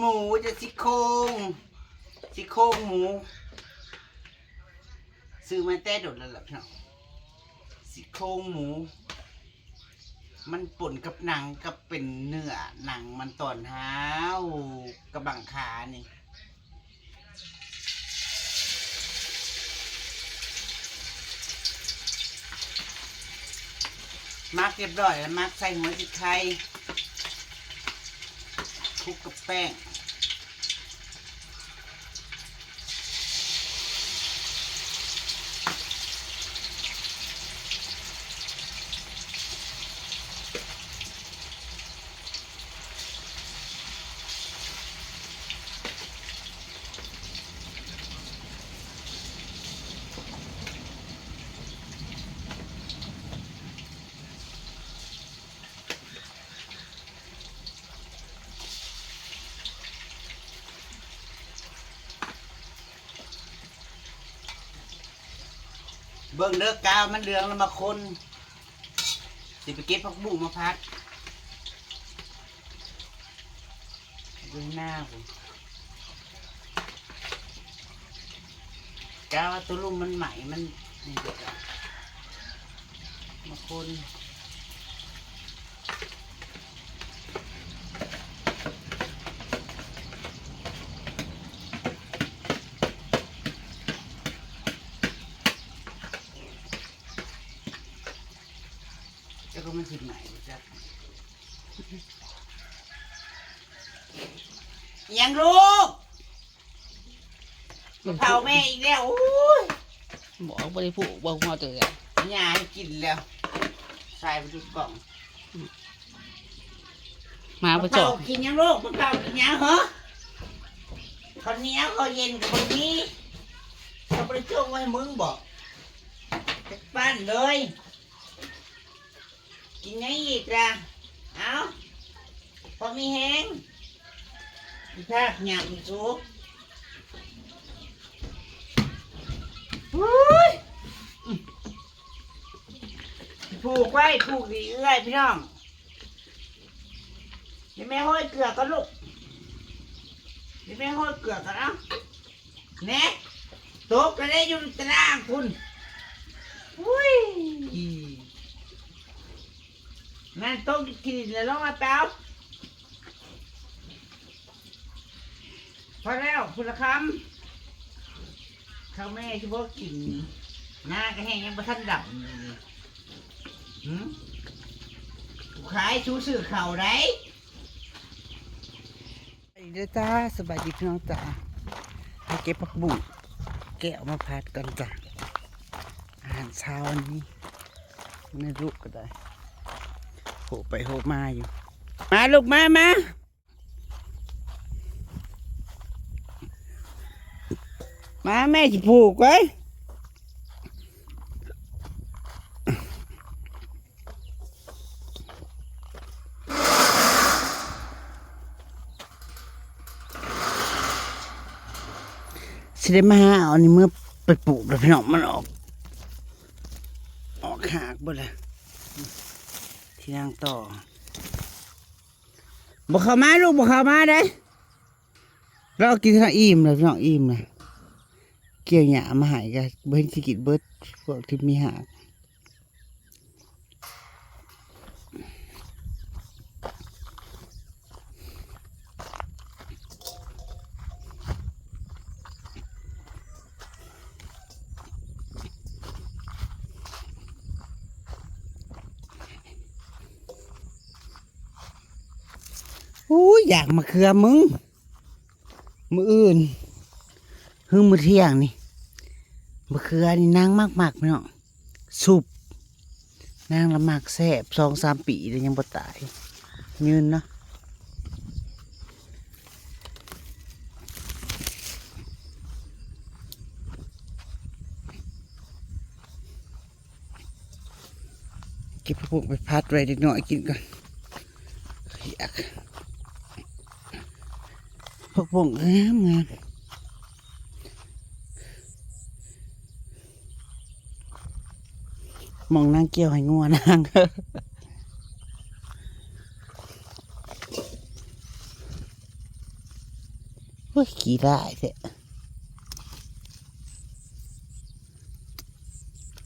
ໝູ ຈະ ຊີ້ໂຄງ ຊີ້ໂຄງໝູ ຊື້ມາແຕ່ດົນແລ້ວລະພີ່ນ້ອງ. ຊີ້ໂຄງໝູ ມັນປົນກັບໜັງ ກັບເປັນເນື້ອໜັງມັນຕອນຫາວ ກະບັງຂານີ້. ໝັກຮຽບຮ້ອຍແລ້ວ ໝັກໃສ່ຫົວສີໄຄ ຄຸກກັບແປ້ງ. ເບິ່ງເດີ ກາວມັນເຫຼືອງແລ້ວມາຄົນ ຊິໄປເກັບຜັກບຸ້ງມາຜັດ ຢູ່ໜ້າພຸ້ນ ກາວວ່າໂຕລຸ່ມມັນໄໝ້ ມັນນີ້ ມາຄົນ. ແລ້ວກໍມັນຊິໄໝ້ຈັກ ອີຫຍັງລູກ? ມາເຜົາແມ່ອີກແລ້ວ ໂອ້ຍ ບໍ່ ບໍ່ໄດ້ຜູກ ບໍ່ເອົາເຕີ ຫຍ້າໃຫ້ກິນແລ້ວ ໃສ່ໄປທຸກກ່ອງ. ມາບໍ່ຈອກ ມາເຜົາກິນຫຍັງລູກ? ມາເຜົາກິນຫຍັງເຫີ? ເຂົ້າໜຽວເຂົ້າເຢັນກໍບໍ່ມີ ເຂົາບໍ່ໄດ້ຈົ່ງໄວ້ໃຫ້ມຶງບໍ? ຈັກປັ້ນເລີຍ. ກິນຫຍັງອີກລະ? ເອົາ ພໍມີແຮງ ຊິພາກຫຍັງອີກສູ? ໂອ້ຍ ອືມ ຜູກໄວ້ ຜູກດີເອື້ອຍ ພີ່ນ້ອງ. ໃຫ້ແມ່ໂຮຍເກືອກ່ອນລູກ ໃຫ້ແມ່ໂຮຍເກືອກ່ອນ ເອົາ. ແນ່ ຕົກແລ້ວເດ້ ຢູ່ຕາລ່າງພຸ້ນ ອຸ້ຍ ນັ້ນ ຕົກຂີ້ດິນແລ້ວ ລົງມາແປເອົາ ພໍແລ້ວ ພຸ້ນລະຄຳ ເຂົ້າແມ່ຊິບໍ່ກິນ ນາກະແຫ້ງ ຍັງບໍ່ທັນດຳຢູ່ນີ້ ຫື ກູຂາຍ ຊູຊື້ເຂົ້າໃດ. ສະບາຍດີເດີຈ້າ ສະບາຍດີພີ່ນ້ອງຈ້າ ມາເກັບຜັກບຸ້ງແກ້ວມາຜັດກ່ອນຈ້າ ອາຫານເຊົ້າວັນນີ້ ໃນລູກກໍໄດ້ ໂຫໄປໂຫມາຢູ່ ມາລູກ ມາ ມາ ມາ ແມ່ຊິຜູກໄວ້. ຊິໄດ້ມາຫາເອົາອັນນີ້ເມືອໄປປູກແລ້ວພີ່ນ້ອງ ມັນອອກ ອອກຮາກເບິດແລ້ວ ທີ່ນາງຕໍ່ ບໍ່ເຂົ້າມາລູກ ບໍ່ເຂົ້າມາເດ້ ລາວກິນເທົ່ານັ້ນອີ່ມແລ້ວພີ່ນ້ອງ ອີ່ມແລ້ວ ກ່ຽວຫຍ້າມາໃຫ້ກໍບໍ່ເຫັນຊິກິນເບິດ ພວກທີ່ມີຮາກ. ອູ້ຍ ຢາກມະເຂືອມຶງ. ມື້ອື່ນ ຄືມື້ທ່ຽງນີ້ ມະເຂືອນີ້ນາງມັກໆ ພີ່ນ້ອງ ຊຸບ ນາງລະມັກແຊບ ສອງສາມປີແລ້ວຍັງບໍ່ຕາຍ ຍືນເນາະ. ເກັບຜັກບຸ້ງໄປຜັດໄວ້ເດັກນ້ອຍກິນກ່ອນ ຢາກ ຜັກບຸ້ງງາມໆ ໝ່ອງນາງກ່ຽວໃຫ້ງົວນາງ. ໂອ້ຍ ຂີ້ຮ້າຍແທ້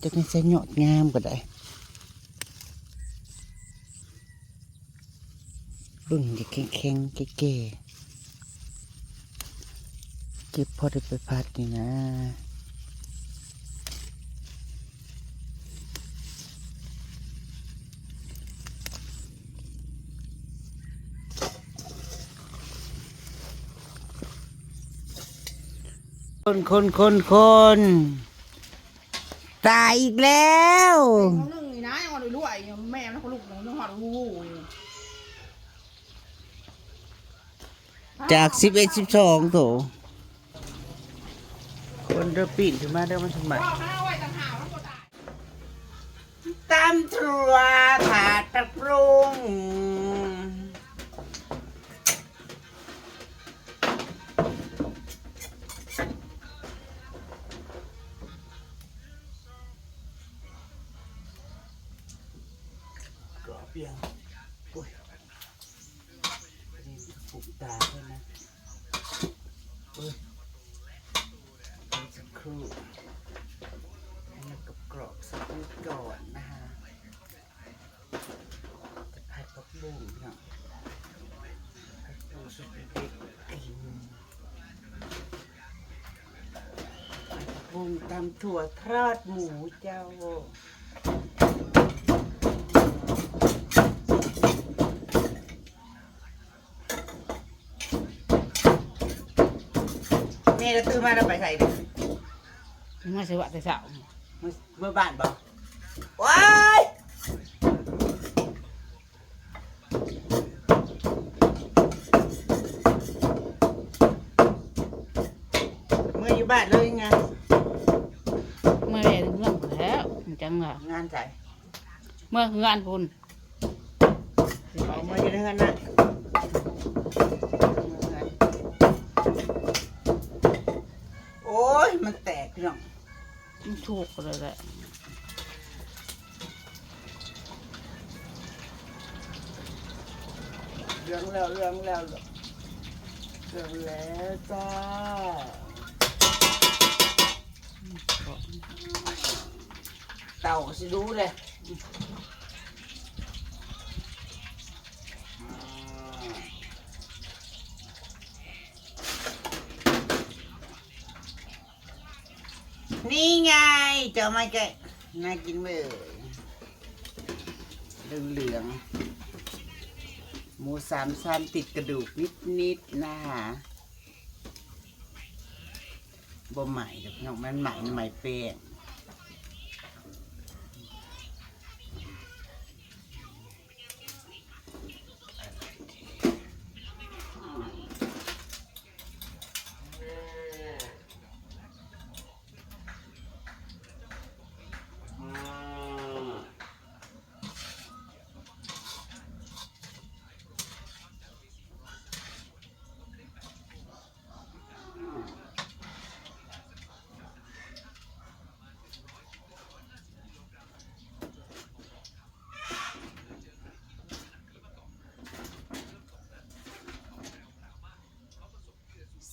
ຈັກແມ່ນໃສ່ຍອດງາມກໍໄດ້. ເບິ່ງຈະແຂງໆ ແກ່ໆ ເກັບພໍໄດ້ໄປຜັດນີ້ນະ. ຄົນໆໆໆ ຕາຍອີກແລ້ວ. ໜຶ່ງນີ້ນະ ຍັງວ່າລວຍໆ ແມ່ມັນກໍລຸກ ຍັງຮອດຮູ້ຢູ່. ຈາກສິບເອັດ ສິບສອງໂຕ. ຄົນເດີ ປີ້ນຂຶ້ນມາເດີ ມັນສະໝັກ. ຕຳຖົ່ວ ຜັດຜັກບຸ້ງ. ກອບພຽງ ໂອ້ຍ ນີ້ປຸກຕາເພິ່ນນະ. ເອີ ເບິ່ງສັກຄູ່ ໃຫ້ມັນກອບໆ ສັກນິດກ່ອນນະ. ຈະຜັດຜັກບຸ້ງເນາະ ຜັກບຸ້ງສຸກເດັກໆ ກິນ. ຜັກບຸ້ງຕຳຖົ່ວທອດໝູເຈົ້າ. ແມ່ລະຕື່ນມາລະໄປໃສເດ? ມາໃສວະແຕ່ເຊົ້າ ເມືອ ເມືອບ້ານບໍ່? ໂອ້ຍ ເມືອຢູ່ບ້ານເລີຍງານ ເມືອແລ່ນເຮືອນພຸ້ນແລ້ວ ມັນຈັ່ງວ່າ ງານໃສ? ເມືອເຮືອນພຸ້ນ. ເອົາມາຢູ່ໃນເຮືອນນະ. ໂອ້ຍ ມັນແຕກພີ່ນ້ອງ ມັນທຸກເລີຍແຫຼະ. ເຫຼືອງແລ້ວ ເຫຼືອງແລ້ວ ເຫຼືອງແລ້ວຈ້າ. ເຕົາກໍຊິດູເດ້. ນີ້ໄງ ເຈົ້າມາແກະ ໜ້າກິນເວີຍ ເຫຼືອງໆ ໝູສາມຊັ້ນ ຕິດກະດູກນິດໆ ນະ. ບໍ່ໄໝ້ດອກເນາະ ມັນໄໝ້ ໄໝ້ແປ້ງ.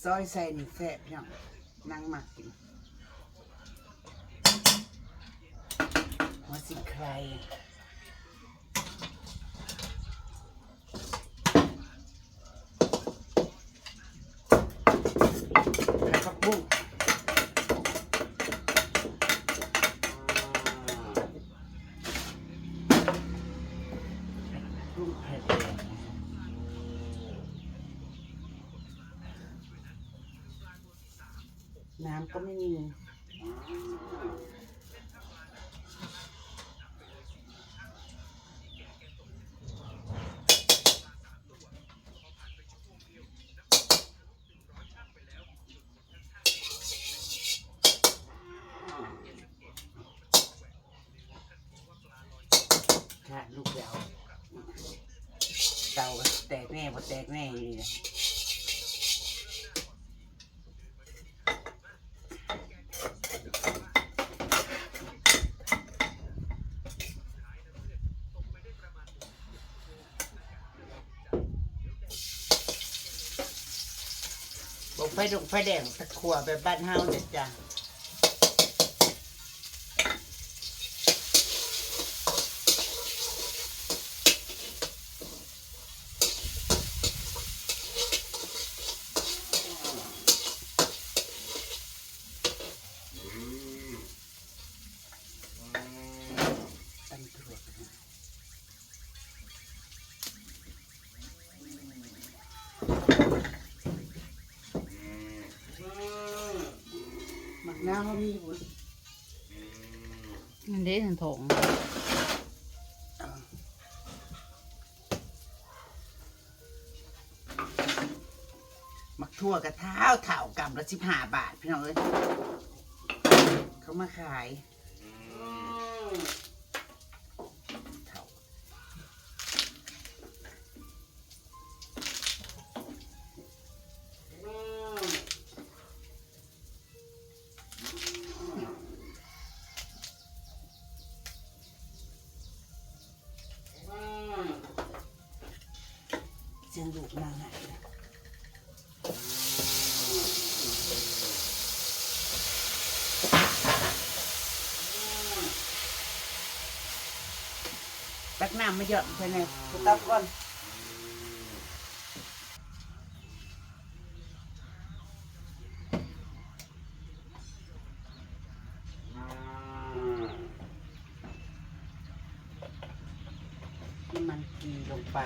ຊອຍໃສ່ນີ້ແຊບພີ່ນ້ອງ ນາງມັກກິນ. ຫົວສີໄຄ ຜັກບຸ້ງ ຜັກບຸ້ງໄຂ່ແດງ. ນ້ຳກໍໄມ່ມີ. ຂາດລູກແລ້ວ ເຕົາກໍແຕກແນ່ບໍ່ແຕກແນ່ຢູ່ນີ້ແຫຼະ. ເ ອກໄຟດົງໄຟແດງ ແຕ່ຂົ້ວແບບບ້ານເຮົາເດ້ອຈ້າ. ໝາກນາວເຮົາມີຢູ່ບໍ່? ນັ້ນເດ້ ນັ້ນຖົງ. ໝາກຖົ່ວກະທ້າວເຖົ້າ ກຳລະສິບຫ້າບາດ ພີ່ນ້ອງເອີຍ ເຂົາມາຂາຍ. ສຽງລູກມາໃຫ້ ຕັກນ້ຳມາຢໍ້າໃສ່ແດ່ ໄປຕັກກ່ອນ. ນ້ຳມັນກີ່ລົງໄປ.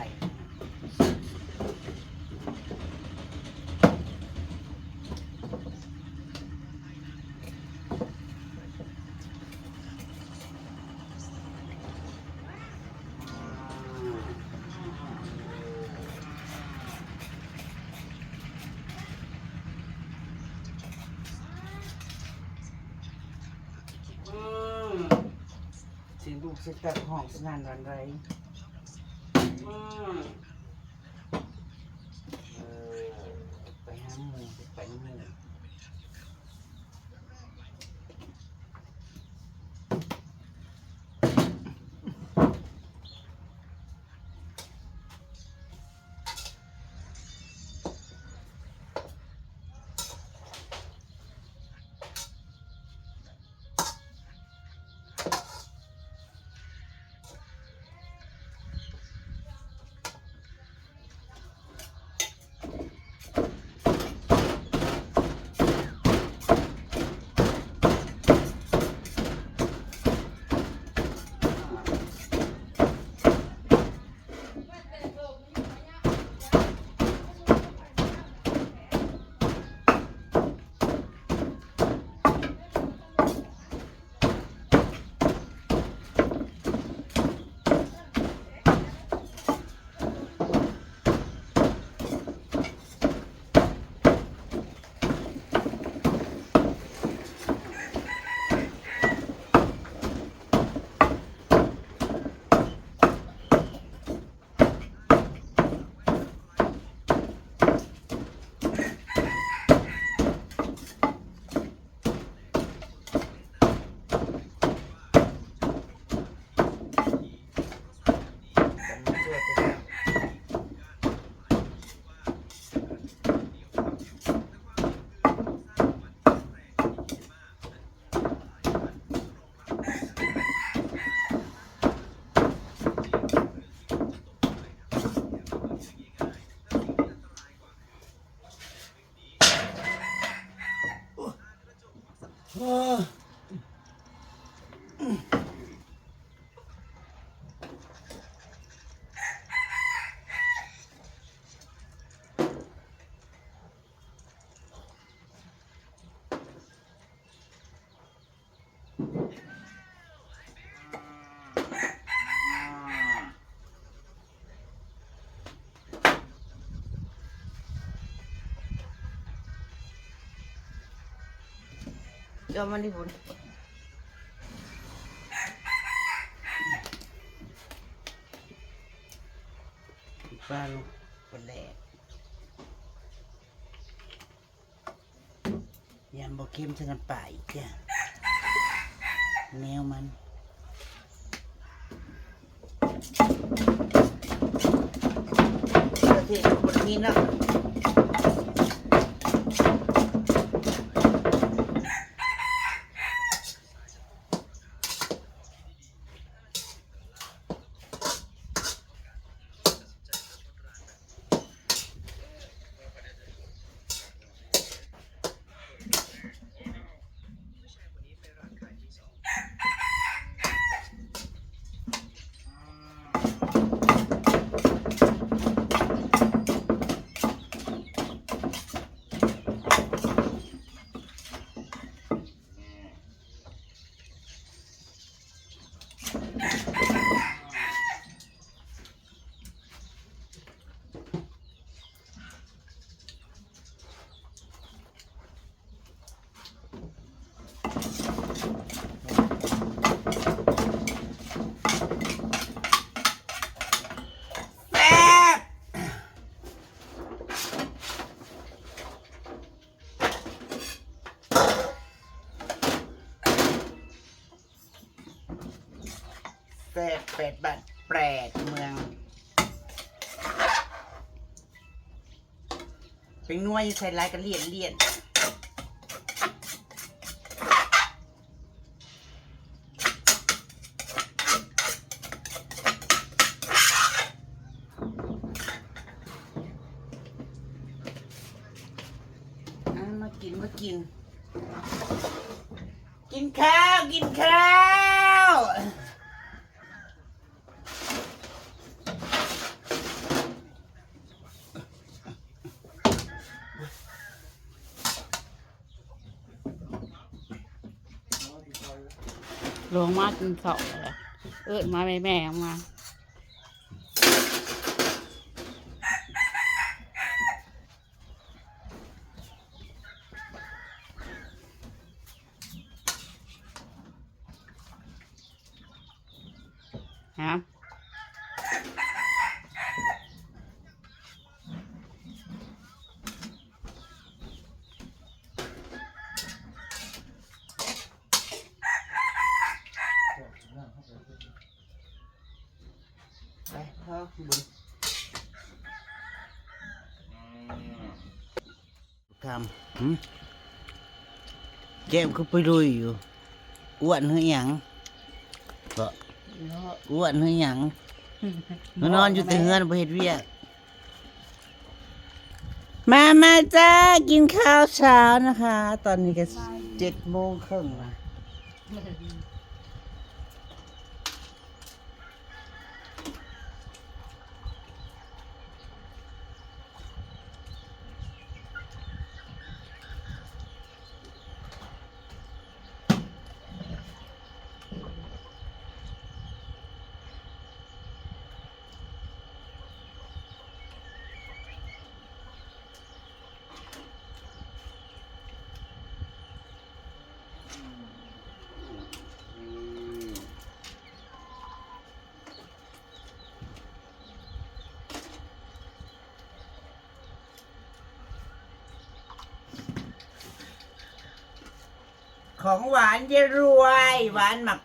ສຽງລູກສຽງຕັກຮ້ອງສະໜັ່ນຫວັ່ນໄຫວ. ໄປຫາໝູ່ ໄປນຳໝູ່. ເຈົ້າມັນນີ້ພຸ້ນ ປາລູກປາແຫຼກ. ຢ້ານບໍ່ເຄັມໃສ່ນ້ຳປາອີກເທື່ອ ແນວມັນ ເທກະບໍ່ໄດ້ມີເນາະ. ແຊບແປດບ້ານແປດເມືອງ ແປ້ງນົວໃສ່ຫຼາຍກໍລ້ຽນໆ. ອ່າ ມາກິນ ມາກິນ ກິນຂ້າວ ກິນຂ້າວ. ລົງມາກິນເຂົ້າແລ້ວ ເອີ້ນມາແມ່ໆ ອອກມາ. ຮະ ໄປ ພໍ ເບິ່ງ ຖາມ ຫື ແກ້ມຄືໄປລຸຍຢູ່ ອ້ວນຄືຫຍັງ ເກາະ ອ້ວນຄືຫຍັງ ມານອນຢູ່ແຕ່ເຮືອນ ບໍ່ເຮັດວຽກ. ມາ ມາຈ້າ ກິນຂ້າວເຊົ້ານະຄະ ຕອນນີ້ກໍເຈັດໂມງເຄິ່ງລະ. ຂອງຫວານຍາຍລວຍ ຫວານໝາກ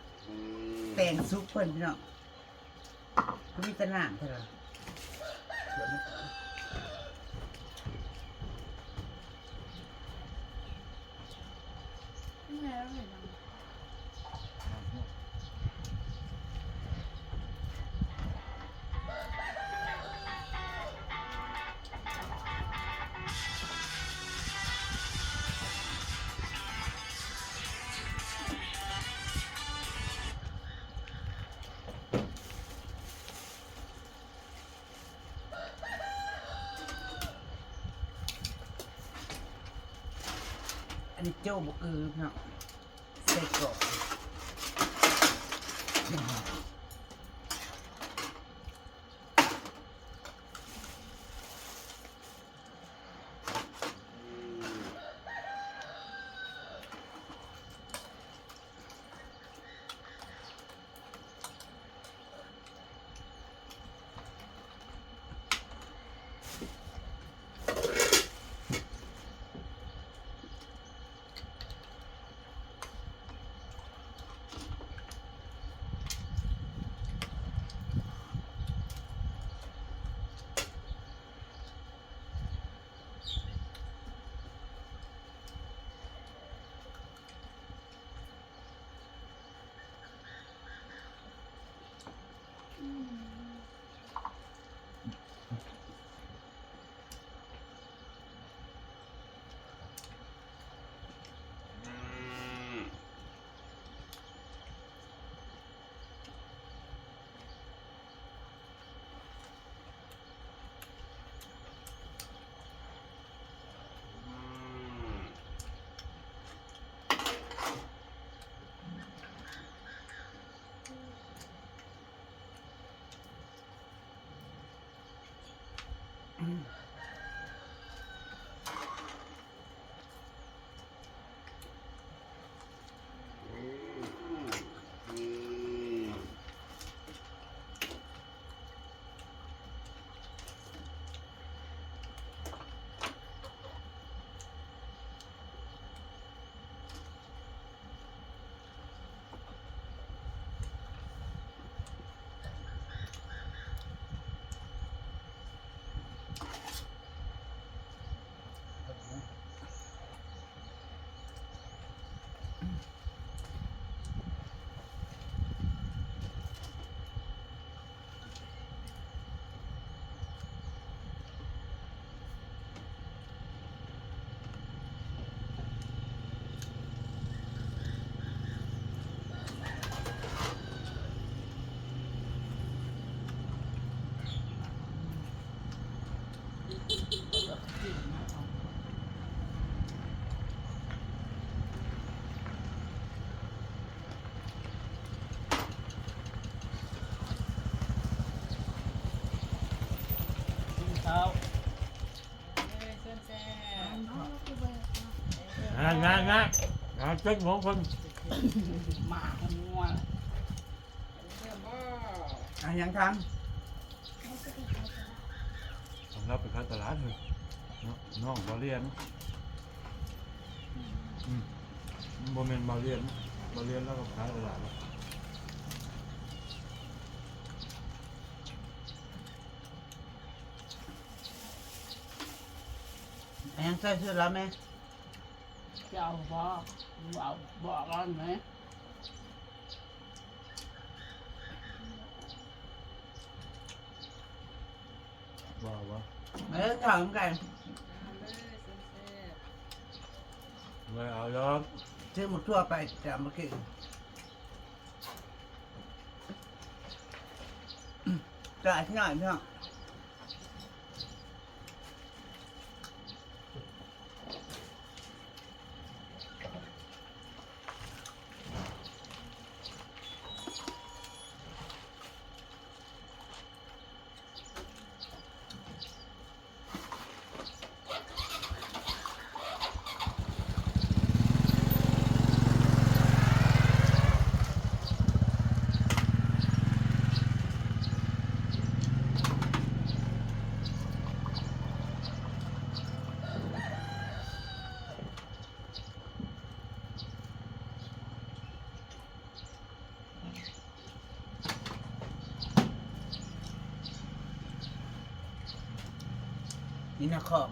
ແຕງສຸກເພິ່ນ ພີ່ນ້ອງ. ຄືມີແຕ່ນ້ຳເທົ່ານັ້ນ. ອັນນີ້ໂຈ້ບໍ່ອືເນາະ ໃສ່ກອກ. ງານ ງານ ງານ ງານເຈັດໂມງເພິ່ນ ໝາກັວ ອ່ະ ຍັງທັນ ສຳລັບໄປຂາຍຕະຫຼາດເລີຍເນາະ ນ້ອງບໍ່ລຽນ ອືມ ບໍ່ແມ່ນບໍ່ລຽນ ບໍ່ລຽນລາວກໍຂາຍຕະຫຼາດແລ້ວ. ຍັງໃສ່ເສື້ອລາວແມ່ ເຈົ້າບອກ ເວົ້າບອກອັນນີ້ ບໍ່ ບໍ່ ເອີ ເຂົ້ານຳກັນ ເລີຍເອົາດອກ ຊື້ໝາກຖົ່ວໄປແຕ່ມາກິນ ຕະຫຼາດນ້ອຍພີ່ນ້ອງ. ນີ້ນະຂອງ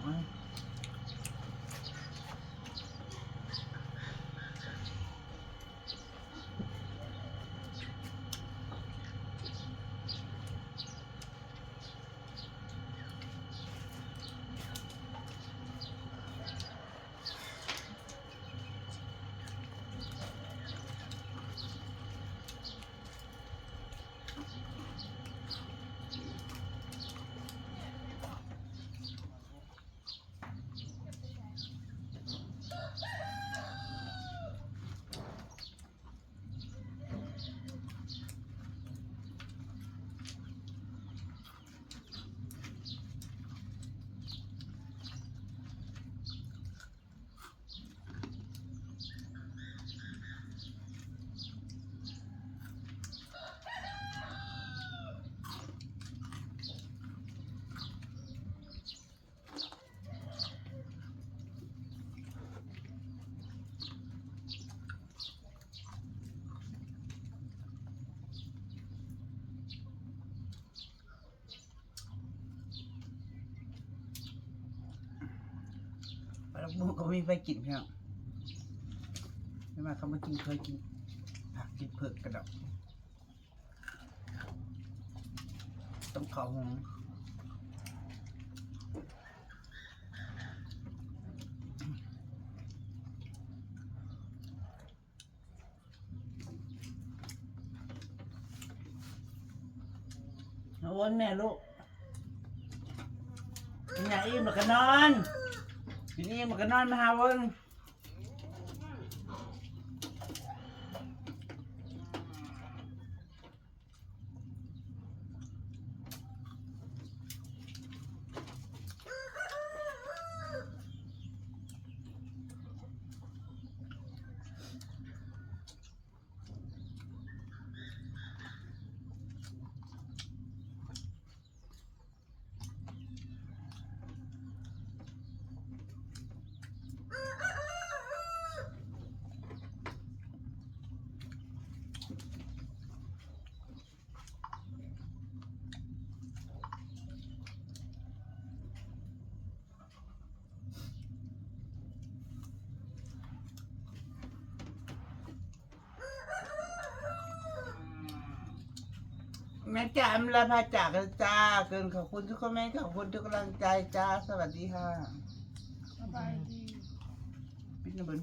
ປາລູກໝູກໍມີໄປກິນພີ່ນ້ອງ ແຕ່ວ່າເຂົາບໍ່ກິນ ເຄີຍກິນຜັກກິນເຜັກກະດອກ ຕ້ອງເຂົ້າໂຮງ. ມາວົນແມ່ລູກ ກິນຫຍັງອີ່ມແລ້ວກໍນອນ ກິນອີ່ມແລ້ວກໍນອນ ມາຫາວົນ. ແມ່ນຈ້າ ອຳລາພາຈາກກັນຈ້າ ເກີນຂອບຄຸນທຸກຄອມເມັນ ຂອບຄຸນທຸກກຳລັງໃຈຈ້າ ສະຫວັດດີຄ່ະ ສະບາຍດີ ປິດນະເບິ່ງ.